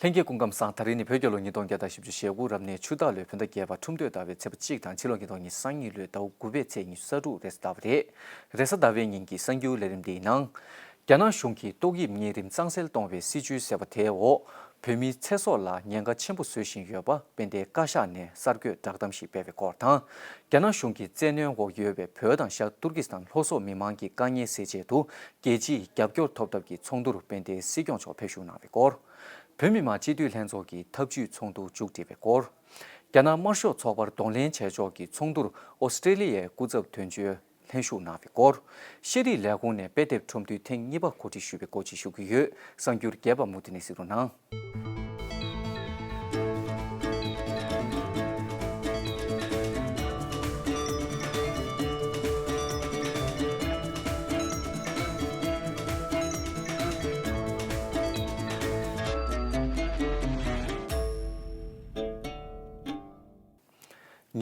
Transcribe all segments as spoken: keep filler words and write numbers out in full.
ལྷན་རྒྱས་སྐུ་ཁམས་བཟང་། ད་རིང་ནི་བོད་རྒྱལ་ལོ་ཉིས་སྟོང་བརྒྱ་དང་བཞི་བཅུ་ཞེ་དགུ་རབ་གནས་ཆུ་སྟག་ལོའི་བོད་ཟླ་བརྒྱད་པ་ཁྲུམས་སྟོད་ཟླ་བའི་ཚེས་པ་གཅིག་དང་ཕྱི་ལོ་ཉིས་སྟོང་ཉི་ཤུ་རྩ་གཉིས་ལོའི་ཟླ་བ་དགུ་པའི་ཚེས་ཉི་ཤུ་རྩ་དྲུག་རེས་གཟའ་ཟླ་བ་རེད། རེས་གཟའ་ཟླ་བའི་ཉིན་གྱི་གསར་འགྱུར་ལས་རིམ་འདིའི་ནང་། རྒྱ་ནག་གཞུང་གིས་ཏོག་དབྱིབས་གཉན་རིམས་གཙང་སེལ་གཏོང་བའི་སྲིད་ཇུས་ཟེར་བ་དེའི་འོག་བོད་མིའི་ཚེ་སྲོག་ལ་ཉེན་ཁ་ཆེན་པོ་བཟོ་བཞིན་ཡོད་པ་དཔལ་ལྡན་བཀའ་ཤག་ནས་གསར་འགོད་བསྒྲགས་གཏམ་ཞིག་སྤེལ་བའི་སྐོར་དང་། རྒྱ་ནག་གཞུང་གི་བཙན་གནོན་འོག་ཡོད་པའི་བོད་དང་ཤར་ཏུར་ཀི་སི་ཐན་ལྷོ་སོག་མི་མང་གི་དཀའ་ངལ་སེལ་ཆེད་དུ་རྒྱལ་སྤྱིའི་རྒྱབ་སྐྱོར་ཐོབ་ཐབས་ཀྱི་ཚོགས་འདུར་དཔལ་ལྡན་སྲིད་སྐྱོང་མཆོག་ཕེབས་བཞུགས་གནང་བའི་སྐོར། བོད་མི་མང་སྤྱི་འཐུས་ལྷན་ཚོགས་ཀྱི་ཐབས་ཇུས་ཚོགས་འདུ་མཇུག་སྒྲིལ་བའི་སྐོར། རྒྱ་ནག་དམར་ཤོག་ཚོགས་པར་གདོང་ལེན་བྱས་ཕྱོགས་ཀྱི་ཚོགས་འདུར་ཨོ་སི་ཀྲེ་ལི་ཡའི་སྐུ་ཚབ་དོན་གཅོད་ལྷན་ཞུགས་གནང་བའི་སྐོར། ཤེས་རིག་ལས་ཁུངས་ནས་དཔེ་དེབ་ཁྲོམ་འདུའི་ཐེངས་གཉིས་པ་གོ་སྒྲིག་ཞུ་བའི་སྐོར་བཅས་ཞུ་གི་ཡོད། གསར་འགྱུར་རྒྱས་པ་མུ་མཐུད་ནས་གཟིགས་རོགས་གནང་།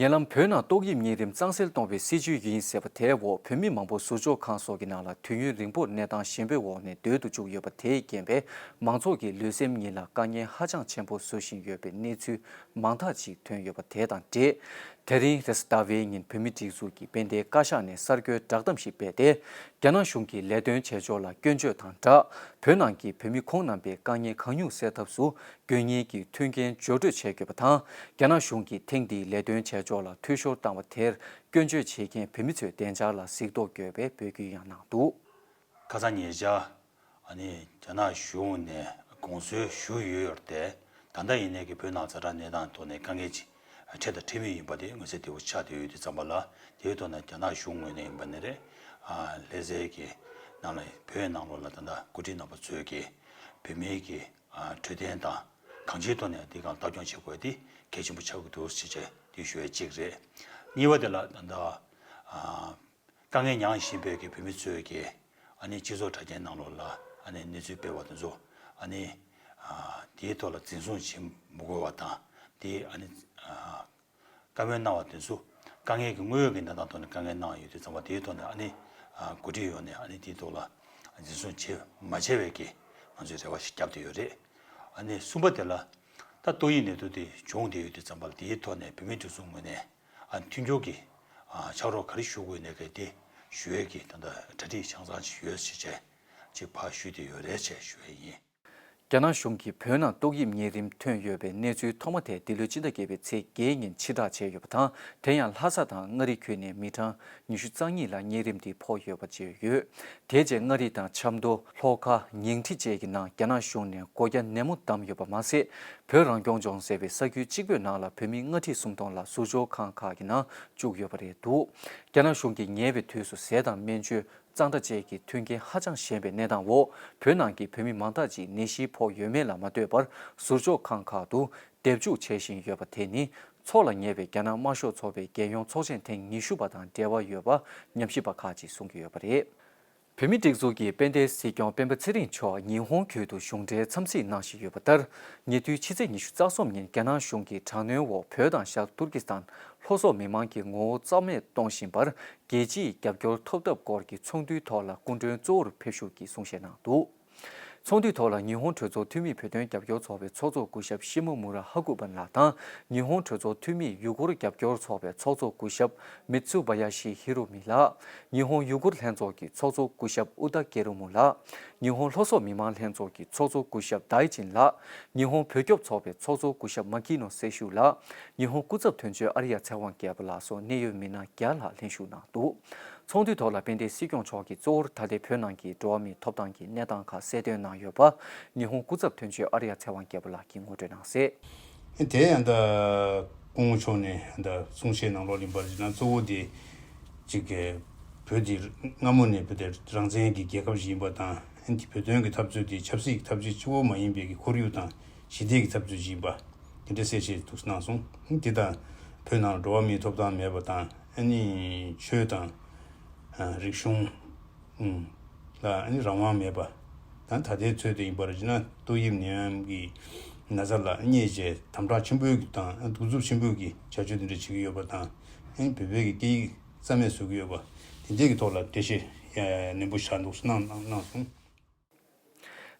ཉེ་ལམ་བོད་ནང་ཏོག་དབྱིབས་གཉན་རིམས་གཙང་སེལ་གཏོང་བའི་སྲིད་ཇུས་ཡིན་ཟེར་བ་དེའི་འོག་བོད་མི་མང་པོ་ཟུར་འཇོག་ཁང་སོགས་ཀྱི་ནང་ལ་དུས་ཡུན་རིང་པོར་གནས་སྟངས་ཞན་པོའི་འོག་ནས་སྡོད་དུ་བཅུག་ཡོད་པ་དེས་རྐྱེན་པས་མང་ཚོགས་ཀྱི་ལུས་སེམས་གཉིས་ལ་དཀའ་ངལ་ཧ་ཅང་ཆེན་པོ་བཟོ་བཞིན་ཡོད་པའི་གནས་ཚུལ་མང་དག་ཅིག་ཐོན་ཡོད་པ་དེ་དང་འབྲེལ། དེ་རིང་རེས་གཟའ་ཟླ་བའི་ཉིན་བོད་མིའི་སྒྲིག་འཛུགས་ཀྱི་དཔལ་ལྡན་བཀའ་ཤག་ནས་གསར་འགོད་བསྒྲགས་གཏམ་ཞིག་སྤེལ་ཏེ། རྒྱ་ནག་གཞུང་གིས་ལས་དོན་བྱེད་ཕྱོགས་ལ་སྐྱོན་བརྗོད་དང་སྦྲགས། བོད་ནང་གི་བོད་མི་ཁོང་རྣམ་པའི་དཀའ་ངལ་གང་མྱུར་སེལ་ཐབས་སུ་དགོས་ངེས་ཀྱི་མཐུན་རྐྱེན་སྦྱོར་སྤྲོད་བྱེད་དགོས་པ་དང་། རྒྱ་ནག་གཞུང་གིས་ཐེངས་འདིའི་ལས་དོན་བྱེད་ཕྱོགས་ལ་འཐུས་ཤོར་བཏང་བ་དེར་སྐྱོན་བརྗོད་བྱེད་མཁན་བོད་མི་ཚོའི་བདེ་འཇགས་ལ་གཟིགས་རྟོག་དགོས་པའི་འབོད་སྐུལ་ཡང་གནང་འདུག། ཁ་སང་ཉེ་ཆར་ཨ་ནི་རྒྱ་ནག་གཞུང་ནས་དགོངས་ཚུལ་ཞུས་ཡོད་ཡོད་དེ། ད་ལྟ་ཡིན་ནའི་གི་བོད་ནང་ཛ་དྲག་གནས་སྟངས་ཐོག་ནས་དཀའ་ངལ་ཅིག་འཕྲད་དང་འཕྲད་མུས་ཡིན་པ་དེ་མངོན་གསལ་དོད་པོ་ཆགས་བསྡད་ཡོད་དུས་ཙམ་པ་ལ། དེའི་ཐོག་ནས་རྒྱ་ནག་གཞུང་ངོས་ནས་ཡིན་པ་ནི་རེད། ཨ་ལྷ་སའི་གི་ནང་ལ་བོད་ནང་ལོགས་ལ་ད་ལྟ་འགོ་ཁྲིད་རྣམ་པ་ཚོས་གི་བོད་མིའི་གི་ཨ་འཕྲོད་བསྟེན་དང་གང་ཅིའི་ཐོག་ནས་འདི་གང་ལྟ་སྐྱོང་བྱེད་དགོས་དེ་གལ་ཆེན་པོ་ཆགས་ཀྱི་འདུག་ཅེས་བྱས་དེ་ཞུ་ཡ་གཅིག་རེད། གཉིས་པ་དེ་ལ་ད་ལྟ་ཨ། དཀའ་ངལ་མྱངས་བཞིན་པའི་གི་བོད་མི་ཚོས་གི་ཨ་ནི་སྤྱི་ཚོགས་དྲ་རྒྱའི་ནང་ལོགས་ལ་ཨ་ནི་གནས་ཚུལ་སྤེལ་བ་དེ་ཚོ་ཨ་ནི་ཨ་དེའི་ཐོག་ལ་འཛིན་བཟུང་བྱེད་མི་དགོས་པ་དང་། དེ་ཨ་ནི་ཨ་བཀའ་མོལ་གནང་བ་དེ་ཚོ་དཀའ་ངལ་གྱི་དངོས་ཡོད་ཀྱི་གནས་སྟངས་ཐོག་ནས་དཀའ་ངལ་གནང་ཡོད་དུས་ཙམ་པ་དེའི་ཐོག་ནས་ཨ་ནི་ཨ་འགོ་ཁྲིད་ཡོངས་ནས་ཨ་ནི་དེའི་ཐོག་ལ་འཛིན་བཟུང་བྱེད་མ་བྱས་པའི་གི་ང་ཚོས་རེ་བ་ཞིག་བརྒྱབ་བསྡད་ཡོད་རེད། ཨ་ནི་གསུམ་པ་དེ་ལ་ད་ཏོག་དབྱིབས་ནད་དུག་དེ་བྱུང་བསྡད་ཡོད་དུས་ཙམ་པ་ལ་དེའི་ཐོག་ནས་བོད་མིའི་སྒྲིག་འཛུགས་ངོས་ནས། ཨ་མཐུན་འགྱུར་གྱི་ཨ་ཕྱག་རོགས་ག་རེ་ཞུ་དགོས་ནས་གལ་ཏེ་ཞུ་ཡས་ཀྱི་ད་ལྟ་གྲ་སྒྲིག་ཆ་ཚང་ཞིག་ཡོད་ཅེས་བྱས་ཅིག་ཕར་ཞུས་ཏེ་ཡོད་རེད་ཅེས་ཞུ་ཡས་ཡིན། རྒྱ་ནག་གཞུང་གིས་བོད་ནང་ཏོག་དབྱིབས་གཉན་རིམས་ཐོན་ཡོད་པའི་གནས་ཚུལ་ཐོག་མ་དེ་འདི་ལོའི་སྤྱི་ཟླ་བརྒྱད་པའི་ཚེས་བརྒྱད་ཉིན་ཕྱིར་བསྒྲགས་བྱས་ཡོད་པ་དང་། དེ་ཡང་ལྷ་ས་དང་མངའ་རིས་ཁུལ་ནས་མི་གྲངས་ཉི་ཤུ་རྩ་གཉིས་ལ་གཉན་རིམས་འདི་ཕོག་ཡོད་པ་བཅས་ཡོད། དེ་རྗེས་མངའ་རིས་དང་ཆབ་མདོ། ལྷོ་ཁ། ཉིང་ཁྲི་བཅས་ཀྱི་ནང་རྒྱ་ནག་གཞུང་ནས་སྒོ་རྒྱ་ནན་མོ་བསྡམས་ཡོད་པ་མ་ཟད། བོད་རང་སྐྱོང་ལྗོངས་ཟེར་བའི་ས་ཁུལ་གཅིག་པུའི་ནང་ལ་བོད་མི་ལྔ་ཁྲི་སུམ་སྟོང་ལ་ཟུར་འཇོག་ཁང་ཁག་གི་ནང་བཅུག་ཡོད་པ་རེད་འདུག། རྒྱ་ནག་གཞུང་གིས་ཉེ་བའི་དུས་སུ་ཟས་དང་སྨན་བཅོས། གཙང་སྦྲ་བཅས་ཀྱི་མཐུན་རྐྱེན་ཧ་ཅང་ཞན་པའི་གནས་སྟངས་འོག་བོད་ནང་གི་བོད་མི་མང་དག་ཅིག་ནད་གཞི་ཕོག་ཡོད་མེད་ལ་མ་ལྟོས་པར་ཟུར་འཇོག་ཁང་ཁག་ཏུ་སྡེབ་འཇུག་བྱེད་བཞིན་ཡོད་པ་དེ་ནི་འཚོགས་ལ་ཉེ་བའི་རྒྱ་ནག་དམར་ཤོག་ཚོགས་པའི་རྒྱལ་ཡོངས་ཚོགས་ཆེན་ཐེངས་ཉི་ཤུ་པ་དང་འབྲེལ་བ་ཡོད་པ་ཉམས་ཞིབ་པ་ཁག་ཅིག་གསུང་གི་ཡོད་པ་རེད། བོད་མིའི་སྒྲིག་འཛུགས་ཀྱི་དཔལ་ལྡན་སྲིད་སྐྱོང་སྤེན་པ་ཚེ་རིང་མཆོག་ཉི་ཧོང་ཁུལ་དུ་གཞུང་འབྲེལ་འཚམས་གཟིགས་གནང་བཞིན་ཡོད་པ་ལྟར། ཉེ་དུས་ཕྱི་ཚེས་ཉི་ཤུ་རྩ་གསུམ་ཉིན་རྒྱ་ནག་གཞུང་གིས་དྲག་གནོན་འོག་བོད་དང་ཤར་ཏུར་ཀི་སི་ཐན་ལྷོ་སོག་མི་མང་གི་ངོ་བོ་རྩ་མེད་གཏོང་བཞིན་པར། རྒྱལ་སྤྱིའི་རྒྱབ་སྐྱོར་ཐོབ་ཐབས་སྐོར་གྱི་ཚོགས་འདུའི་ཐོག་ལ་སྐུ་མགྲོན་གཙོ་བོར་ཕེབས་ཞུགས་ཀྱིས་གསུང་བཤད་གནང་འདུག། ཚོགས་འདུའི་ཐོག་ལ་ཉི་ཧོང་གྲོས་ཚོགས་འཐུས་མིའི་བོད་དོན་རྒྱབ་སྐྱོར་ཚོགས་པའི་ཚོགས་གཙོ་སྐུ་ཞབས་ཤི་མོ་མུ་ར་ཧ་ཀུ་པན་ལགས་དང་། ཉི་ཧོང་གྲོས་ཚོགས་འཐུས་མིའི་ཡུ་གུར་རྒྱབ་སྐྱོར་ཚོགས་པའི་ཚོགས་གཙོ་སྐུ་ཞབས་མི་ཚུ་བ་ཡ་ཤི་ཧི་རོ་མི་ལགས། ཉི་ཧོང་ཡུ་གུར་ལྷན་ཚོགས་ཀྱི་ཚོགས་གཙོ་སྐུ་ཞབས་ཨུ་ཏ་ཀེ་རུ་མུ་ལགས། ཉི་ཧོང་ལྷོ་སོག་མི་མང་ལྷན་ཚོགས་ཀྱི་ཚོགས་གཙོ་སྐུ་ཞབས་དའི་ཅིན་ལགས། ཉི་ཧོང་བོད་སྐྱོབ་ཚོགས་པའི་ཚོགས་གཙོ་སྐུ་ཞབས་མ་ཀི་ནོ་སེ་ཤུ་ལགས། ཉི་ཧོང་སྐུ་ཚབ་དོན་གཅོད་ཨ་རི་ཡ་ཚེ་དབང་རྒྱལ་པོ་ལགས་སོགས་གནད་ཡོད་མི་སྣ་བརྒྱ་ལྷག་ལྷན་ཞུགས་གནང་འདུག། ཚོགས་འདུའི་ཐོག་ལ་དཔལ་ལྡན་སྲིད་སྐྱོང་མཆོག་གིས་གཙོ་བོར་ད་ལྟའི་བོད་ནང་གི་འགྲོ་བ་མིའི་ཐོབ་ཐང་གི་གནས་སྟངས་ཁག་གསལ་སྟོན་གནང་ཡོད་པ། ཉི་ཧོང་སྐུ་ཚབ་དོན་གཅོད་ཨ་རི་ཡ་ཚེ་དབང་རྒྱལ་པོ་ལགས་ཀྱིས་ངོ་སྤྲོད་གནང་གསལ། དེ་ཡང་ད་སྐུ་ངོ་མཆོག་ནས་ད་གསུང་བཤད་ནང་ལོགས་ལ་ཡིན་པར་བྱས་ན། གཙོ་བོ་དེ་གཅིག་གི་བོད་དེ་སྔ་མོ་ནས་བོད་དེ་རང་བཙན་གྱི་རྒྱལ་ཁབ་ཞིག་ཡིན་པ་དང་། དེ་བོད་དོན་གྱི་འཐབ་རྩོད་དེ་ཆབ་སྲིད་ཀྱི་འཐབ་རྩོད་གཅིག་པོ་མ་ཡིན་པའི་གི་ཁོར་ཡུག་དང་ཞི་བདེ་གི་འཐབ་རྩོད་ཅིག་ཡིན་པ། དེ་འདྲ་གསལ་བཤད་འདུག་གནང་སོང་། དེ་དང་བོད་ནང་འགྲོ་བ་མིའི་ཐོབ་ཐང་མེད་པ་དང་། ཨ་ནི་ཆོས་དང་། ཨ་རིག་གཞུང་། ཨུམ། ལ་ཨ་ནི་རང་དབང་མེད་པ་དང་། ད་ལྟའི་ཚོད་དུ་ཡིན་པར་བྱས་ན་ཏོག་དབྱིབས་ནད་ཡམས་ཀྱི་ན་ཚ་ལ་བརྙས་བྱས་དམ་དྲག་ཆེན་པོའི་གི་དང་། ཨ་གདུག་རྩུབ་ཆེན་པོའི་གི་བྱ་སྤྱོད་དེ་འདྲ་བྱེད་ཀྱི་ཡོད་པ་དང་། ཨ་ནི་བོད་པའི་གི་སྐད་ཡིག་རྩ་མེད་བཟོ་གི་ཡོད་པ་དེ་འདྲའི་གི་ཐོག་ལ་འགྲེལ་བཤད་ནན་པོ་ཞིག་འདུག་གནང་གནང་གནང་སོང་།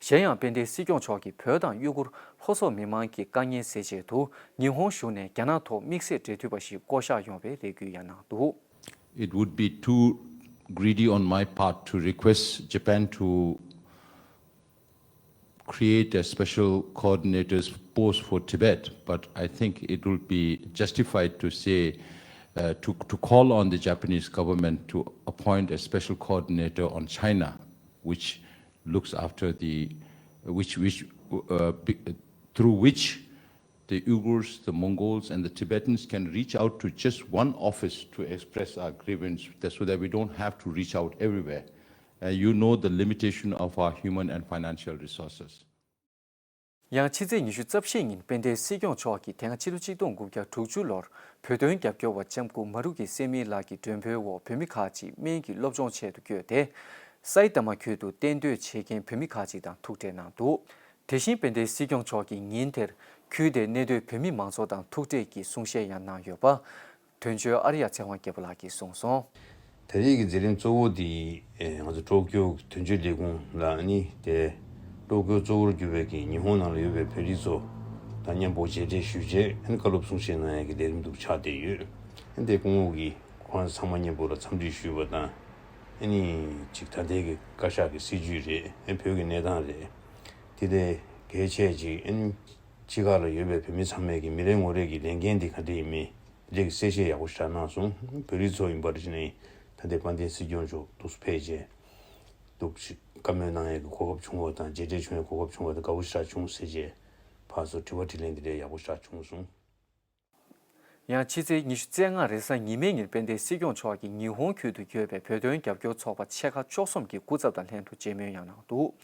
གཞན་ཡང་དཔལ་ལྡན་སྲིད་སྐྱོང་མཆོག་གིས་བོད་དང་ཡུ་གུར་ལྷོ་སོག་མི་མང་གི་དཀའ་ངལ་སེལ་ཆེད་དུ་ཉི་ཧོང་གཞུང་ནས་རྒྱ་ནག་ཐོག་དམིགས་བསལ་འབྲེལ་མཐུད་པ་ཞིག་བསྐོ་གཞག་ཡོང་བའི་རེ་སྐུལ་ཡང་གནང་འདུག It would be too greedy on my part to request Japan to create a special coordinator's post for Tibet, but I think it would be justified to say, uh, to, to call on the Japanese government to appoint a special coordinator on China, which looks after the, which, which, uh, be- through which the Uyghurs, the Mongols, and the Tibetans can reach out to just one office to express our grievance, so that we don't have to reach out everywhere. And you know the limitation of our human and financial resources. ཡང་ཕྱི་ཚེས་ཉི་ཤུ་རྩ་བཞི་ཉིན་དཔལ་ལྡན་སྲིད་སྐྱོང་མཆོག་གིས་དེ་སྔ་ཕྱི་ལོ་ཆིག་སྟོང་དགུ་བརྒྱ་དྲུག་ཅུ་ལོར་བོད་དོན་རྒྱབ་སྐྱོར་བ་ལྕམ་སྐུ་མ་རུ་ཀི་སེ་མི་ལགས་ཀྱི་མགྲོན་འབོད་འོག་བོད་མི་ཁག་ཅིག་སྨན་གྱི་སློབ་སྦྱོང་ཆེད་དུ་བསྐྱོད་དེ། སའི་ཏ་མ་ཁུལ་དུ་གཏན་སྡོད་བྱེད་མཁན་བོད་མི་ཁག་ཅིག་དང་ཐུག་འཕྲད་གནང་འདུག་དེ་བཞིན་དཔལ་ལྡན་སྲིད་སྐྱོང་མཆོག་གིས་ཉིན་དེར་ཁུལ་དེའི་གནས་སྡོད་བོད་མི་མང་ཚོགས་དང་ཐུག་འཕྲད་ཀྱིས་གསུང་བཤད་ཡང་གནང་ཡོད་པ། དོན་གཅོད་ཨར་ཡ་ཚེ་དབང་རྒྱལ་པོ་ལགས་ཀྱིས་གསུངས་སོང་། དེ་རིང་གི་མཛད་རིམ་གཙོ་བོ་དེ་ཨེ་ང་ཚོ་ཀྲོ་ཀྱོ་དོན་གཅོད་ལས་ཁུངས་ལ་ནི་དེ་ཀྲོ་ཀྱོ་གཙོ་བོར་གྱུར་པའི་གི་ཉི་ཧོང་ནང་ལ་ཡོད་པའི་བོད་རིགས་ཚོ་དང་མཉམ་པོ་མཇལ་འཕྲད་ཞུས་རྗེས་ཨ་ནི་བཀའ་སློབ་གསུང་བཤད་གནང་ཡས་ཀྱི་ལས་རིམ་དུ་ཆགས་བསྡད་ཡོད། ཨ་ནི་དེ་སྐུ་ངོ་གིས་ཁོང་ཚང་མ་མཉམ་པོ་ལ་འཚམས་འདྲི་ཞུས་པ་དང་ཨ་ནི་ཅིག་ད་ལྟའི་གི་བཀའ་ཤག་གི་སྲིད་ཇུས་རེད། ཨ་ནི་བོད་ཀྱི་གནས་སྟངས་རེད། དེ་ལས་གལ་ཆེ་ཅིག་ཨ་ནི་ཕྱི་ཁག་ལ་ཡོད་པའི་བོད་མི་ཚང་མས་ཀྱི་མི་རེ་ངོ་རེ་གི་ལས་འགན་དེ་ག་འདྲ་ཡིན་མིན་དེ་གི་གསལ་བཤད་ཡག་པོ་ཞིག་གནང་སོང་། བོད་རིགས་ཚོ་ཡིན་པར་བྱས་ནས་ད་ལྟའི་དཔལ་ལྡན་སྲིད་སྐྱོང་མཆོག་འདུག་སེ་ཕེབས་རྗེས་འདུག་ཞིག་བཀའ་མོལ་གནང་ཡས་ཀྱི་གོ་སྐབས་བྱུང་བ་དང་མཇལ་འཕྲད་བྱུང་ཡས་གོ་སྐབས་བྱུང་བ་དེ་དགའ་པོ་ཞེ་དྲག་བྱུང་ཟེར་རྗེས་ཕར་ཚུར་དྲི་བ་དྲིས་ལན་དེ་འདྲ་ཡག་པོ་ཞེ་དྲག་བྱུང་སོང་། ཡང་ཕྱི་ཚེས་ཉི་ཤུ་རྩ་ལྔ་རེས་གཟའ་ཉི་མའི་ཉིན་དཔལ་ལྡན་སྲིད་སྐྱོང་མཆོག་གིས་ཉི་ཧོང་ཁུལ་དུ་ཡོད་པའི་བོད་དོན་རྒྱབ་སྐྱོར་ཚོགས་པ་ཆེ་ཁག་བཅུ་གསུམ་གྱི་སྐུ་ཚབ་དང་ལྷན་དུ་མཇལ་མོལ་ཡང་གནང་འདུག་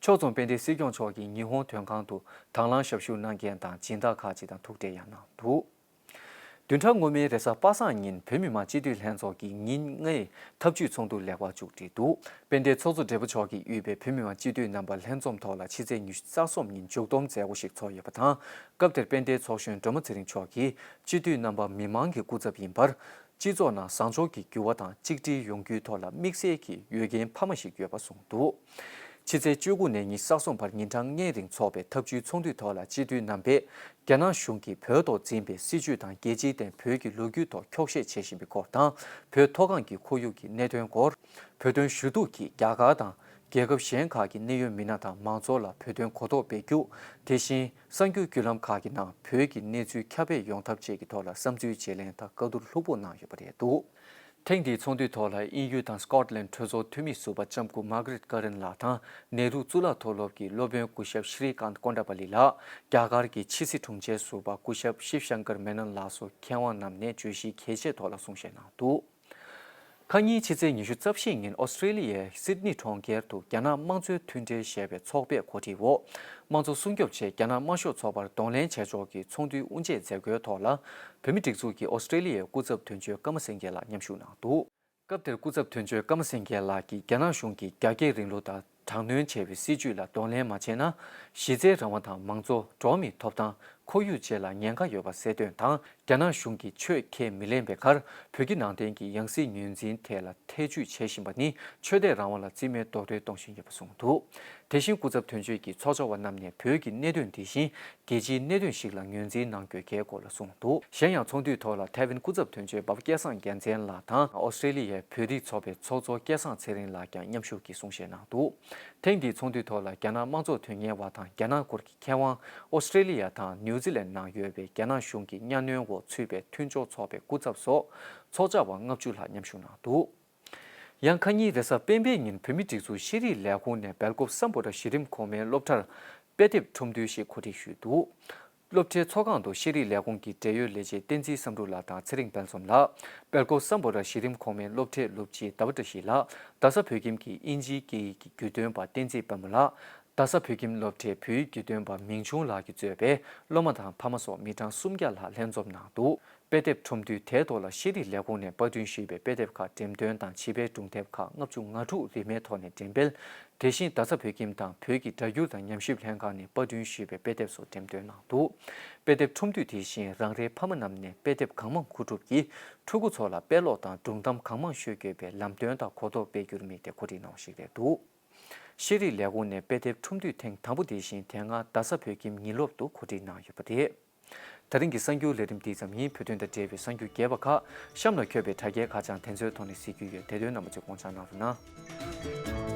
ཕྱོགས་མཚུངས་དཔལ་ལྡན་སྲིད་སྐྱོང་མཆོག་གིས་ཉི་ཧོང་དོན་ཁང་དུ་དང་བླངས་ཞབས་ཞུ་གནང་མཁན་དང་སྦྱིན་བདག་ཁག་ཅིག་དང་ཐུག་འཕྲད་ཡང་གནང་འདུག་བདུན་ཕྲག་སྔོན་མའི་རེས་གཟའ་པ་སངས་ཉིན་བོད་མི་མང་སྤྱི་འཐུས་ལྷན་ཚོགས་ཀྱི་ཉིན་ལྔའི་ཐབས་ཇུས་ཚོགས་འདུ་ལེགས་པར་མཇུག་བསྒྲིལ་འདུག་དཔལ་ལྡན་ཚོགས་གཙོ་སྦྲེལ་པོ་མཆོག་གིས་དབུས་པའི་བོད་མི་མང་སྤྱི་འཐུས་རྣམ་པ་ལྷན་འཛོམས་ཐོག་ལ་ཕྱི་ཚེས་ཉི་ཤུ་རྩ་གསུམ་ཉིན་མཇུག་བསྡོམས་མཛད་སྒོ་ཞིག་ཚོགས་ཡོད་པ་དང་། སྐབས་དེར་དཔལ་ལྡན་ཚོགས་གཞོན་སྒྲོལ་མ་ཚེ་རིང་མཆོག་གིས་སྤྱི་འཐུས་རྣམ་པ་མི་མང་གི་སྐུ་ཚབ་ཡིན་པར། སྤྱི་ཚོགས་ནང་བཟང་ཕྱོགས་ཀྱི་འགྱུར་བ་དང་གཅིག་སྒྲིལ་ཡོང་རྒྱུའི་ཐོག་ལ་དམིགས་བསལ་གྱི་འོས་འགན་འཕར་མ་ཞིག་ཡོད་པ་གསུངས་འདུག་ཕྱི་ཚེས་བཅུ་དགུ་ནས་ཉི་ཤུ་རྩ་གསུམ་བར་ཉིན་གྲངས་ལྔའི་རིང་འཚོགས་པའི་ཐབས་ཇུས་ཚོགས་འདུའི་ཐོག་ལ་སྤྱི་འཐུས་རྣམ་པས་རྒྱ་ནག་གཞུང་གིས་བོད་ཐོག་འཛིན་པའི་སྲིད་བྱུས་དང་རྒྱལ་སྤྱིའི་སྟེང་བོད་ཀྱི་ལོ་རྒྱུས་ཐོག་འཁྱོག་བཤད་བྱེད་བཞིན་པའི་སྐོར་དང་། བོད་མཐོ་སྒང་གི་ཁོར་ཡུག་གི་གནད་དོན་སྐོར། བོད་དོན་ཞུ་གཏུག་གིས་རྒྱ་གར་དང་རྒྱལ་ཁབ་གཞན་ཁག་གི་གནད་ཡོད་མི་སྣ་དང་མང་ཚོགས་ལ་བོད་དོན་གོ་རྟོགས་སྤེལ་རྒྱུ། དེ་བཞིན་གསར་འགྱུར་བརྒྱུད་ལམ་ཁག་གི་ནང་བོད་ཀྱི་གནས་ཚུལ་ཁྱབ་སྤེལ་ཡོང་ཐབས་བཅས་ཀྱི་ཐོག་ལ་བསམ་ཚུལ་བརྗེ་ལེན་དང་བཀའ་བསྡུར་ལྷུག་པོ་གནང་ཡོད་པ་རེད་འདུག་ཐེངས་འདིའི་ཚོགས་འདུའི་ཐོག་ལ་དབྱིན་ཡུལ་དང་སྐོཊ་ལན་གྲོས་ཚོགས་འཐུས་མི་ཟུར་པ་ལྕམ་སྐུ་མར་གྷི་རེད་ཀ་རན་ལགས་དང་ནེ་རུ་གཙུག་ལག་མཐོ་སློབ་ཀྱི་སློབ་དཔོན་སྐུ་ཞབས་ཤྲི་ཀཱནྟ་ཀོན་ཌ་པ་ལི་ལགས། རྒྱ་གར་གྱི་ཕྱི་སྲིད་དྲུང་ཆེ་ཟུར་པ་སྐུ་ཞབས་ཤིབ་ཤང་ཀར་མེ་ནན་ལགས་སོགས་མཁས་དབང་རྣམས་ནས་བརྗོད་གཞི་གལ་ཆེའི་ཐོག་ལ་གསུང་བཤད་གནང་འདུག་ཁ་ཉིན་ཕྱི་ཚེས་ཉི་ཤུ་རྩ་བཞི་ཉིན་ཨོ་སི་ཀྲེ་ལི་ཡའི་སིད་ནི་གྲོང་ཁྱེར་དུ་རྒྱ་ནག་དམངས་གཙོའི་མཐུན་འབྲེལ་ཞེས་པའི་ཚོགས་པས་གོ་སྒྲིག་འོག་དམངས་གཙོ་སྲུང་སྐྱོབ་ཆེད་རྒྱ་ནག་དམར་ཤོག་ཚོགས་པར་གདོང་ལེན་བྱས་ཕྱོགས་ཀྱི་ཚོགས་འདུའི་དབུ་འབྱེད་མཛད་སྒོའི་ཐོག་ལ། བོད་མིའི་སྒྲིག་འཛུགས་ཀྱི་ཨོ་སི་ཀྲེ་ལི་ཡའི་སྐུ་ཚབ་དོན་གཅོད་ཀརྨ་སེང་གེ་ལགས་མཉམ་ཞུགས་གནང་འདུག་སྐབས་དེར་སྐུ་ཚབ་དོན་གཅོད་ཀརྨ་སེང་གེ་ལགས་ཀྱིས་རྒྱ་ནག་གཞུང་གིས་རྒྱ་སྐྱེད་རིང་ལུགས་དང་དྲག་གནོན་བྱས་པའི་སྲིད་བྱུས་ལ་གདོང་ལེན་མ་བྱས་ན། གཞི་རྩའི་རང་དབང་དང་མང་གཙོ། འགྲོ་བ་མིའི་ཐོབ་ཐང་། ཁོར་ཡུག་བཅས་ལ་ཉེན་ཁ་ཡོད་པ་གསལ་སྟོན་དང་། རྒྱ་ནག་གཞུང་གིས་ཆོས་ཁས་མི་ལེན་པའི་ཁར། བོད་བརྒྱུད་ནང་བསྟན་གྱི་ཡང་སྲིད་ངོས་འཛིན་ཐད་ལ་ཐེ་ཇུས་བྱེད་བཞིན་པ་ནི། ཆོས་དད་རང་དབང་ལ་རྩིས་མེད་རྡོག་རོལ་གཏོང་བཞིན་ཡོད་པ་གསུངས་འདུག་དེ་བཞིན་སྐུ་ཚབ་དོན་གཅོད་ཀྱིས་ཚོགས་བཅར་བ་རྣམས་ནས་བོད་ཀྱི་གནད་དོན་དེ་བཞིན། རྒྱལ་སྤྱིའི་གནད་དོན་ཞིག་ལ་ངོས་འཛིན་གནང་དགོས་གལ་སྐོར་ལ་གསུངས་འདུག་གཞན་ཡང་ཚོགས་འདུའི་ཐོག་ལ་ཐའེ་ཝན་སྐུ་ཚབ་དོན་གཅོད་འབའ་པ་སྐལ་བཟང་རྒྱལ་མཚན་ལགས་དང་ཨོ་སི་ཀྲེ་ལི་ཡའི་བོད་རིགས་ཚོགས་པའི་ཚོགས་གཙོ་སྐལ་བཟང་ཚེ་རིང་ལགས་ཀྱང་མཉམ་ཞུགས་ཀྱིས་གསུང་བཤད་གནང་འདུག་ཐེངས་འདིའི་ཚོགས་འདུའི་ཐོག་ལ་རྒྱ་ནག་དམངས་གཙོ་དོན་གཉེར་བ་དང་རྒྱ་ནག་སྐོར་གྱི་མཁས་དབང་། ཨོ་སི་ཀྲེ་ལི་ཡ་དང་ནིའུ་ཛི་ལན་ནང་ཡོད་པའི་རྒྱ་ནག་གཞུང་གི་གཉའ་གནོན་འོག་ཚུད་པའི་མཐུན་ཕྱོགས་ཚོགས་པའི་སྐུ་ཚབ་སོགས་ཚོགས་བཅར་བ་ལྔ་བཅུ་ལྷག་མཉམ་ཞུགས་གནང་འདུག་ཡང་ཁ་ཉིན་རེས་གཟའ་སྤེན་པའི་ཉིན་བོད་མིའི་སྒྲིག་འཛུགས་ཤེས་རིག་ལས་ཁུངས་ནས་སྦེལ་ཀོབ་སམ་བྷོ་ཊ་གཞི་རིམ་གོང་མའི་སློབ་གྲྭར་དཔེ་དེབ་ཁྲོམ་འདུལ་ཞིག་གོ་སྒྲིག་ཞུས་འདུག་སློབ་གྲྭའི་ཚོགས་ཁང་དུ་ཤེས་རིག་ལས་ཁུངས་ཀྱི་འབྲེལ་ཡོད་ལས་བྱེད་བསྟན་འཛིན་བསམ་གྲུབ་ལགས་དང་ཚེ་རིང་དཔལ་འཛོམས་ལགས། སྦེལ་ཀོབ་སམ་བྷོ་ཊ་གཞི་རིམ་གོང་མའི་སློབ་གྲྭའི་སློབ་སྤྱི་ཟླ་བ་བཀྲ་ཤིས་ལགས། རྡ་ས་བོད་ཁྱིམ་གྱི་དབྱིན་ཇིའི་སྐད་ཡིག་གི་བརྒྱུད་སྟོན་པ་བསྟན་འཛིན་དཔལ་མོ་ལགས། རྡ་ས་བོད་ཁྱིམ་སློབ་གྲྭའི་བོད་ཡིག་བརྒྱུད་སྟོན་པ་མིང་ཆུང་ལགས་ཀྱིས་གཙོས་པའི་སློབ་མ་དང་ཕ་མ་སོགས་མི་གྲངས་སུམ་བརྒྱ་ལྷག་ལྷན་འཛོམས་གནང་འདུག་དཔེ་དེབ་ཁྲོམ་འདུལ་དེའི་ཐོག་ལ་ཤེས་རིག་ལས་ཁུངས་ནས་པར་སྐྲུན་ཞུས་པའི་དཔེ་དེབ་ཁག་འགྲེམས་སྟོན་དང་བྱིས་པའི་སྒྲུང་དེབ་ཁག་ལྔ་བཅུ་ང་དྲུག་རིན་མེད་ཐོག་ནས་འགྲེམས་སྤེལ། དེ་བཞིན་རྡ་ས་བོད་ཁྱིམ་དང་བོད་ཀྱི་སྒྲ་སྒྱུར་དང་ཉམས་ཞིབ་ལྷན་ཁང་ནས་པར་སྐྲུན་ཞུས་པའི་དཔེ་དེབ་སོགས་འགྲེམས་སྟོན་གནང་འདུག་དཔེ་དེབ་ཁྲོམ་འདུལ་དེ་བཞིན་རང་རེའི་ཕ་མ་རྣམས་ནས་དཔེ་དེབ་གང་མང་མཁོ་སྒྲུབ་ཀྱིས་ཕྲུ་གུ་ཚོ་ལ་དཔེ་ཀློག་དང་སྒྲུང་གཏམ་གང་མང་ཤོད་དགོས་པའི་ལམ་སྟོན་དང་གོ་རྟོགས་སྤེལ་རྒྱུར་དམིགས་ཏེ་གོ་སྒྲིག་གནང་བ་ཞིག་རེད་འདུག་ཤེས་རིག་ལས་ཁུངས་ནས་དཔེ་དེབ་ཁྲོམ་འདུས་ཐེངས་དང་པོ་དེ་བཞིན་དེ་སྔ་རྡ་ས་བོད་ཁྱིམ་ཉིན་སློབ་ཏུ་གོ་སྒྲིག་གནང་ཡོད་པ་རེད། ད་རིང་གི་གསར་འགྱུར་ལས་རིམ་འདི་ཙམ་ཡིན། བོད་དོན་དང་འབྲེལ་བའི་གསར་འགྱུར་རྒྱས་པ་ཁག་གཤམ་ལ་འཁོད་པའི་དྲ་རྒྱའི་ཁ་བྱང་དེ་ཚོའི་ཐོག་ནས་གཟིགས་རྒྱུ་ཡོད། དེ་དོན་རྣམ་པ་ཚོས་དགོངས་འཇགས་གནང་རོགས་གནང་།